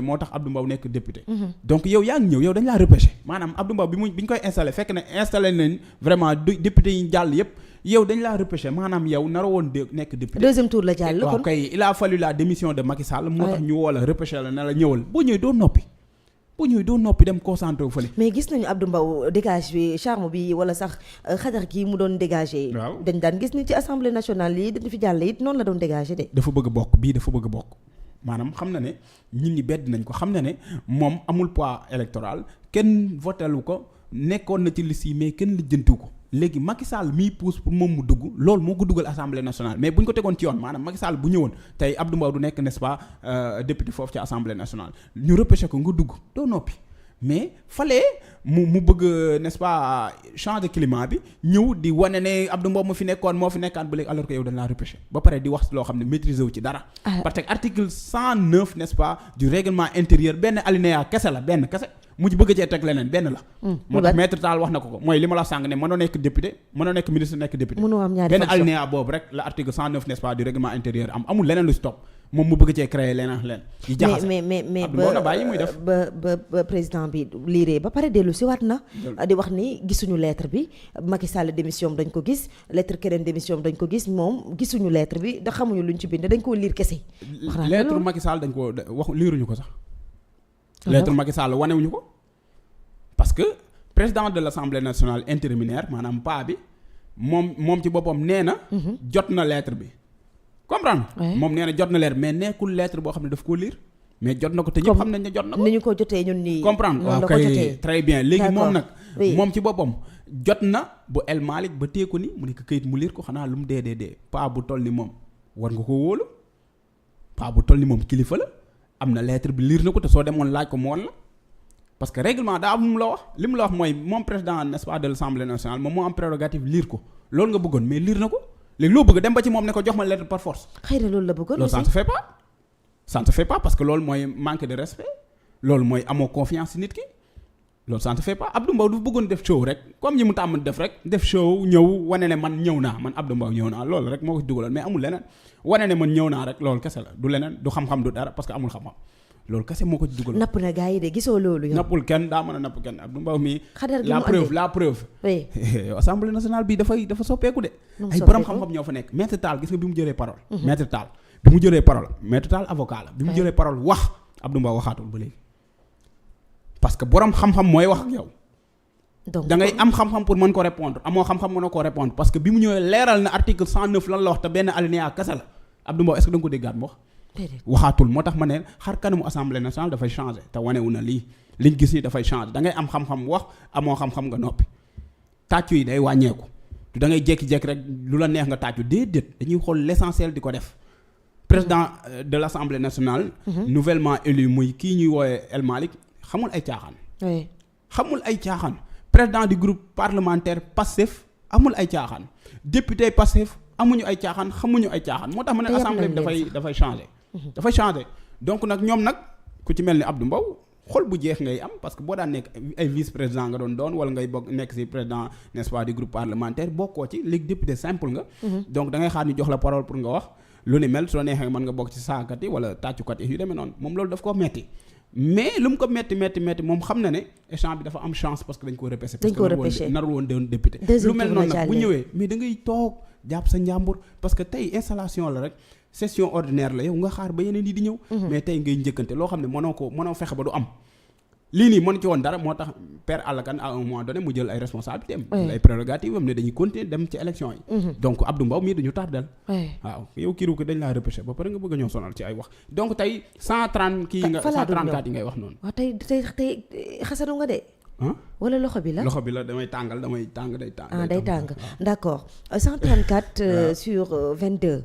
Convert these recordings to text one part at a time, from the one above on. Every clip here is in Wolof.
moo tax Abdou Mbow nekk député. donc yow yaa ngi ñëw yow dañ laa repêché maanaam Abdou Mbow bi ñu koy installé fekk na installé nañ vraiment député yi jàll yépp yow dañ laa repêché maanaam yow nara woon nekk député. deuxième tour la jàll waaw kay il a fallu la démission de Macky Sall. moo tax ñu woo la repêché la ne la ñëwal boo ñëwee doo noppi dem concentré wu fële. mais gis nañu Abdou Mbow dégage bi charme bi wala sax xadar gi mu doon dégagé. waaw dañ daan gis ni ci assemblée nationale yi dañu fi jàll it noonu la doon dégagé de. dafa bëgg bokk bii dafa bëgg bokk. maanaam xam na ne nit ñi bedd nañ ko xam na ne moom amul poids électoral kenn votelu ko nekkoon na ci liste yi mais kenn lijjantiw ko léegi Macky Sall miy pousse pour moom mu dugg loolu moo ko dugal assemblée nationale mais bu ñu ko tegoon ci yoon maanaam Macky Sall bu ñëwoon tey Abdou Mbow du nekk n'est-ce pas député foofu ci assemblée nationale ñu repêché ko nga dugg doo noppi mais fallait mu bëgg n'est-ce pas changer climat bi ñëw di wane ne Abdou Mbow moo fi nekkaat ba léegi alors que yow dañ laa repêché ba pare di wax loo xam ne maîtriser wu ci dara. parce que article 109 n'est-ce pas du règlement intérieur benn alinéa kese la benn kese mu ci bëgg cee teg leneen benn la. moo tax maître Tall wax na ko mooy li ma la sàng ne mënoo nekk député mënoo nekk ministre nekk député. benn alinéa boobu rek la article 109 n'est-ce pas du règlement intérieur amul leneen lu si topp. moom mu bëgg cee créer leen yi jaxase mais ba président bi liiree ba pare dellu si waat na di wax ni gisuñu lettre bi Macky Sall démission dañ ko gis lettre keneen démission dañ ko gis moom gisuñu lettre bi da xamuñu luñ ci bind dañ koo liir kese. lettre Macky Sall dañ ko wax liiruñu ko sax. lettre Macky Sall wanewuñu ko parce que président de l'Assemblée nationale intérimaire maanaam paa bi moom ci boppam nee na. jot na lettre bi. comprendre moom nee na jot na leer mais nekkul lettre boo xam ne daf koo lire mais jot na ko te ñëpp xam nañ ne jot na ko. ni ñu ko jotee ñun nii. comprendre waaw kay très bien léegi moom nag. moom ci boppam jot na bu El Malick ba téye ko ni mu nekk këyit mu lire ko xanaa lu mu dee paa bu toll ni moom war nga ko wóolu paa bu toll ni moom kilifa la am na lettre bi lire na ko te soo demoon laaj ko mu woon la parce que règlement daa am lu mu la wax li mu la wax mooy moom président n'est-ce pas de l'Assemblée nationale moom moo am prérogative lire ko loolu nga bëggoon mais lire na ko. léegi loo bëgg dem ba ci moom ne ko jox ma lettre par force. xëy na loolu la bëggoon loolu ça ne se fait pas parce que loolu mooy manque de respect loolu mooy amoo confiance ci nit ki loolu ça ne se fait pas Abdou Mbow du bëggoon def show rek comme ñi mu tàmm def rek def show ñëw wane ne man ñëw naa man Abdou Mbow ñëw naa loolu rek moo ko dugaloon mais amul leneen wane ne man ñëw naa rek loolu kese la du leneen du xam-xam du dara parce que amul xam-xam loolu kese moo ko ci dugal. napp na gars yi de gisoo loolu yow. nappul kenn daa mën a napp kenn Abdou Mbow mi. xadar gi la preuve. oui. assemblée nationale bi dafa soppeeku de. ay borom xam-xam ñoo fa nekk maître Tall gis nga bi mu jëlee parole. maître Tall bi mu jëlee parole maître Tall avocat la. bi mu jëlee parole wax Abdou Mbow waxaatul ba léegi. parce que borom xam-xam mooy wax ak yow. donc da ngay am xam-xam pour mën ko répondre amoo xam-xam mënoo koo répondre parce que bi mu ñëwee leeral na article 109 lan la wax te benn alinéa kese la Abdou Mbow est-ce que da nga ko déggaat mu wax. waxaatul moo tax ma ne xar kanamu assemblée nationale dafay changer te wanewu na liñ gis ni dafay changer da ngay am xam-xam wax amoo xam-xam nga noppi tàccu yi day wàññeeku da ngay jékki-jékki rek lu la neex nga tàccu déedéet dañuy xool l'essentiel di ko def président de l'Assemblée nationale nouvellement élu muy kii ñuy woowe El Malick xamul ay caaxaan xamul ay caaxaan président du groupe parlementaire Pastef amul ay caaxaan député Pastef amuñu ay caaxaan xamuñu ay caaxaan moo tax ma ne assemblée bi dafay changer dafay changer donc nag ñoom nag ku ci mel ni Abdou Mbow xol bu jeex ngay am parce que boo daan nekk ay vice président nga doon wala ngay bokk nekk ci président n'est-ce pas du groupe parlementaire bokkoo ci léegi député simple nga donc da ngay xaar ñu jox la parole pour nga wax lu ni mel soo neexee mën nga bokk ci saakat yi wala tàccukat yi yu demee noonu moom loolu daf ko metti mais lu mu ko metti moom xam na ne échange bi dafa am chance parce que dañ ko repêché parce que narul woon doon député lu mel noonu nag bu ñëwee mais da ngay toog jàpp sa njàmbur parce que tey installation la rek session ordinaire la yow nga xaar ba yeneen yi di ñëw mais tey ngay njëkkante loo xam ne mënoo fexe ba du am lii nii mën ci woon dara moo tax Père Alla Kane à un moment donné mu jël ay responsabilités am ay prérogatives am ne dañuy continuer dem ci élection yi donc Abdou Mbow mii duñu tardel waaw yow kiiru ko dañ laa repêché ba pare nga bëgg a ñëw sonal ci ay wax donc tey 134 yi ngay wax noonu waaw tey xasanu nga de wala loxo bi la damay tàng day tàng day tàng d'accord 134 sur 22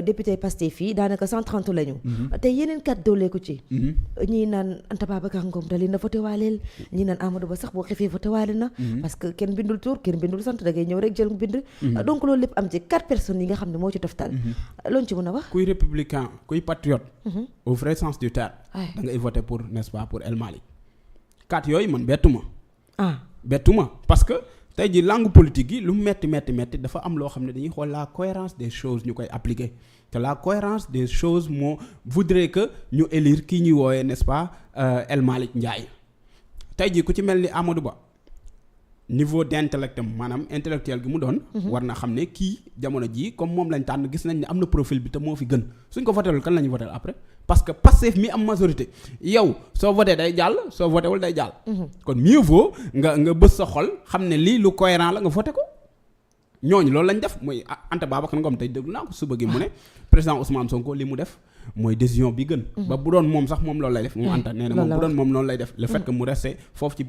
député Pastef fii daanaka 130 lañu te yeneen kat dooleeku ci ñii naan Anta Babacar Ngom da leen a voté waaleel ñii naan Amadou Ba sax boo xefee voté waale na parce que kenn bindul tur kenn bindul sant da ngay ñëw rek jël bind donc loolu lépp am ci 4 personnes yi nga xam ne moo ci toftal loolu ci mën a wax kuy républicain kuy patriote au vrai sens du terme da ngay voté pour n'est-ce pas pour El Malick 4 yooyu man bettuma parce que tey ji langue politique yi lu metti dafa am loo xam ne dañuy xool la cohérence des choses ñu koy appliquer te la cohérence des choses moo voudrait que ñu élire kii ñuy woowee n'est-ce pas El Malick Ndiaye tey ji ku ci mel ni Amadou Ba niveau d'intellect am maanaam intellectuel gi mu doon war na xam ne kii jamono jii comme moom lañ tànn gis nañ ne am na profil bi te moo fi gën suñ ko votelul kan la ñuy votel après parce que Pastef mi am majorité yow soo voté day jàll soo voté wul day jàll kon mieux vaut nga bës sa xol xam ne lii lu cohérent la nga voté ko ñooñu loolu lañ def mooy Anta Babacar Ngom tey déglu naa ko suba gi mu ne président Ousmane Sonko li mu def mooy décision bi gën ba bu doon moom sax moom loolu lay def moom Anta nee na moom bu doon moom noonu lay def le fait que mu resté foofu ci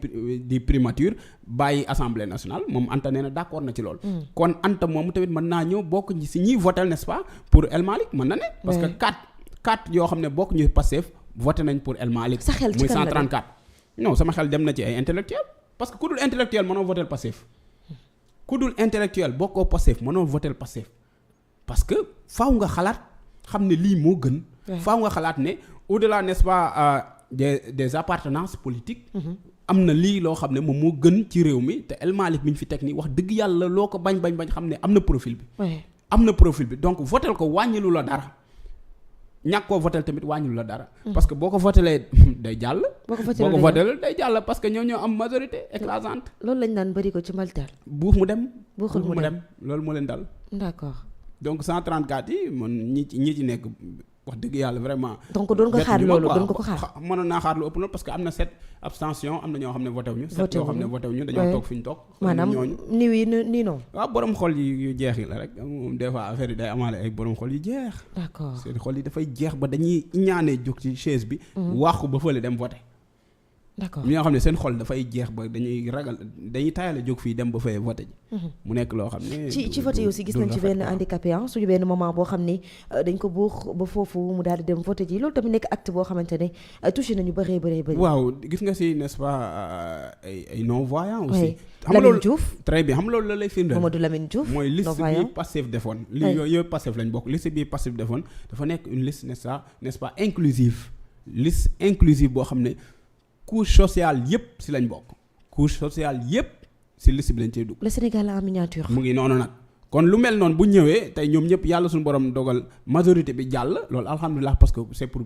di primature bàyyi assemblée nationale moom Anta nee na d'accord na ci loolu kon Anta moomu tamit mën naa ñëw bokk si ñiy votel n'est-ce pas pour El Malick mën na ne parce que quatre yoo xam ne bokk ñu Pastef voté nañ pour El Malick muy 134 non sama xel dem na ci ay intellectuel parce que ku dul intellectuel mënoo votel Pastef ku dul intellectuel bokkoo Pastef mënoo votel Pastef parce que faaw nga xalaat xam ne lii moo gën faaw nga xalaat ne au-delà n'est-ce pas des appartenances politiques am na lii loo xam ne moom moo gën ci réew mi te El Malick mi ñu fi teg nii wax dëgg yàlla loo ko bañ xam ne am na profil bi donc votel ko wàññilu la dara ñàkk koo votel tamit wàññilu la dara parce que boo ko votelee day jàll boo ko votelee day jàll parce que ñoo am majorité écrasante loolu lañ naan bëri ko ci mbaltal buux mu dem loolu moo leen dal d'accord donc 134 yi man ñi ci nekk wax dëgg yàlla vraiment donc doon nga xaar loolu doon nga ko xaar mënoon naa xaar lu ëpp loolu parce que am na 7 abstention am na ñoo xam ne voté wuñu 7 yoo xam ne voté wuñu dañoo toog fi ñu toog maanaam niw yi nii non waaw borom xol yu jeex yi la rek moom des fois affaire yi day amaale ay borom xol yu jeex d'accord seen xol yi dafay jeex ba dañuy ñaanee jóg ci chaise bi waxu ba fële dem voté d'accord ñi nga xam ne seen xol dafay jeex ba dañuy taayale jóg fii dem ba fay voté ji mu nekk loo xam ne ci voté yi aussi gis nañ ci benn handicapé suñu benn moment boo xam ni dañ ko buux ba foofu mu daal di dem voté ji loolu tamit nekk acte boo xamante ne touché nañu bëree waaw gis nga si n'est-ce pas ay non voyants aussi Lamine Diouf très bien xam loolu la lay firndeel Mamadou Lamine Diouf mooy liste bi Pastef defoon yooyu Pastef lañ bokk liste bi Pastef defoon dafa nekk une liste n'est-ce pas inclusive liste inclusive boo xam ne couche sociale yëpp si lañ bokk couche sociale yëpp si liste bi lañ cey dugg. le Sénégal en miniature. mu ngi noonu nag kon lu mel noonu bu ñëwee tey ñoom ñëpp yàlla suñu borom dogal majorité bi jàll loolu alhamdulilah parce que c'est pour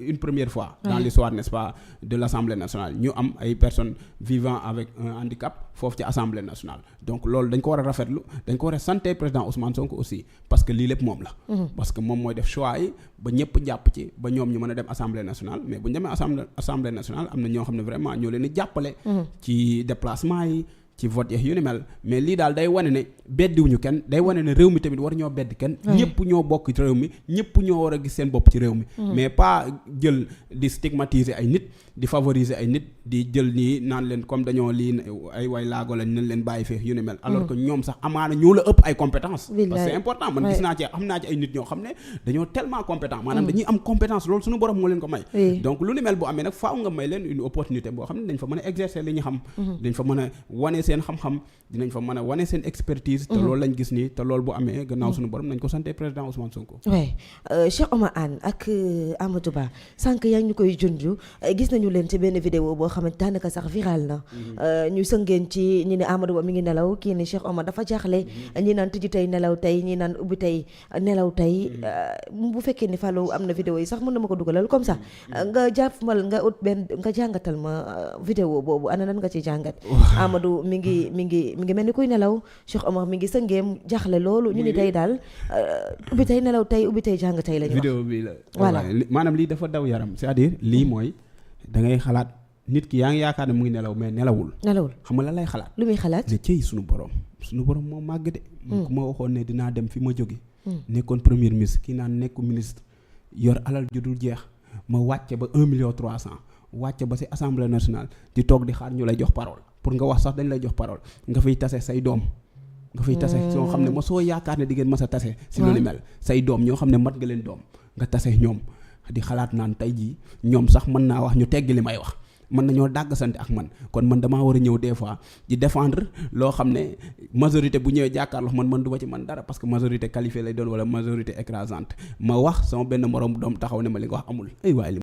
une première fois. dans l'histoire n'est-ce pas de l'Assemblée nationale ñu am ay personnes vivant avec un handicap foofu ci Assemblée nationale donc loolu dañ ko war a rafetlu dañ ko war a santé président Ousmane Sonko aussi parce que lii lépp moom la. parce que moom mooy def choix yi ba ñëpp jàpp ci ba ñoom ñu mën a dem Assemblée nationale mais bu ñu demee Assemblée nationale am na ñoo xam ne vraiment ñoo leen di jàppale. ci déplacement yi. ci vote yu ni mel mais lii daal day wane ne beddiwuñu kenn day wane ne réew mi tamit war ñoo bedd kenn ñëpp ñoo bokk ci réew mi ñëpp ñoo war a gis seen bopp ci réew mi mais pas jël di stigmatiser ay nit di favoriser ay nit di jël nii naan leen comme dañoo lii ay way laago lañ nañ leen bàyyi fee yu ni mel alors que ñoom sax amaana ñoo la ëpp ay compétence parce que c'est important man gis naa ci am naa ci ay nit ñoo xam ne dañoo tellement compétent maanaam dañuy am compétence loolu suñu borom moo leen ko may donc lu ni mel bu amee nag faaw nga may leen une opportunité boo xam ne dañ fa mën a exercer li ñu xam dañ fa mën a wane seen xam-xam dinañ fa mën a wane seen expertise te loolu lañ gis nii te loolu bu amee gannaaw suñu borom nañ ko santé président Ousmane Sonko Cheikh Oumar Anne ak Amadou Ba sànq yaa ngi ñu koy junj gis nañu leen ci benn vidéo boo xamante daanaka sax viral na ñu sëngeen ci ñi ne Amadou Ba mi ngi nelaw kii ne Cheikh Oumar dafa jaaxle ñi naan tëju tey nelaw tey ñi naan ubbi tey nelaw tey bu fekkee ni Fallou am na vidéo yi sax mën na ma ko dugalal comme ça nga jàppal nga ut benn nga jàngatal ma vidéo boobu ana nan nga ci jàngat Amadou mi ngi mel ni kuy nelaw Cheikh Oumar mi ngi sëngeem jaaxle loolu ñu ni tey daal ubbi tey nelaw tey ubbi tey jàng tey la ñu wax vidéo bi la voilà maanaam lii dafa daw yaram c'est-à-dire lii mooy da ngay xalaat nit ki yaa ngi yaakaar ne mu ngi nelaw mais nelawul xam nga lan lay xalaat lu muy xalaat ne cëy suñu borom moo màgg de ku ma waxoon ne dinaa dem fi ma jóge nekkoon premier ministre kii naan nekku ministre yor alal ju dul jeex ma wàcce ba 1,300,000 wàcce ba ci assemblée nationale di toog di xaar ñu lay jox parole pour nga wax sax dañ lay jox parole nga fiy tase say doom nga fiy tase soo xam ne ma soo yaakaar ne di ngeen mas a tase si lu ni mel say doom ñoo xam ne mat nga leen doom nga tase ñoom di xalaat naan tey jii ñoom sax mën naa wax ñu teggi li may wax mën nañoo dàgg sant ak man kon man damaa war a ñëw des fois di défendre loo xam ne majorité bu ñëwee jàkkaarloo man du ma ci man dara parce que majorité qualifiée lay doon wala majorité écrasante ma wax sama benn moroom doom taxaw ne ma li nga wax amul ay waay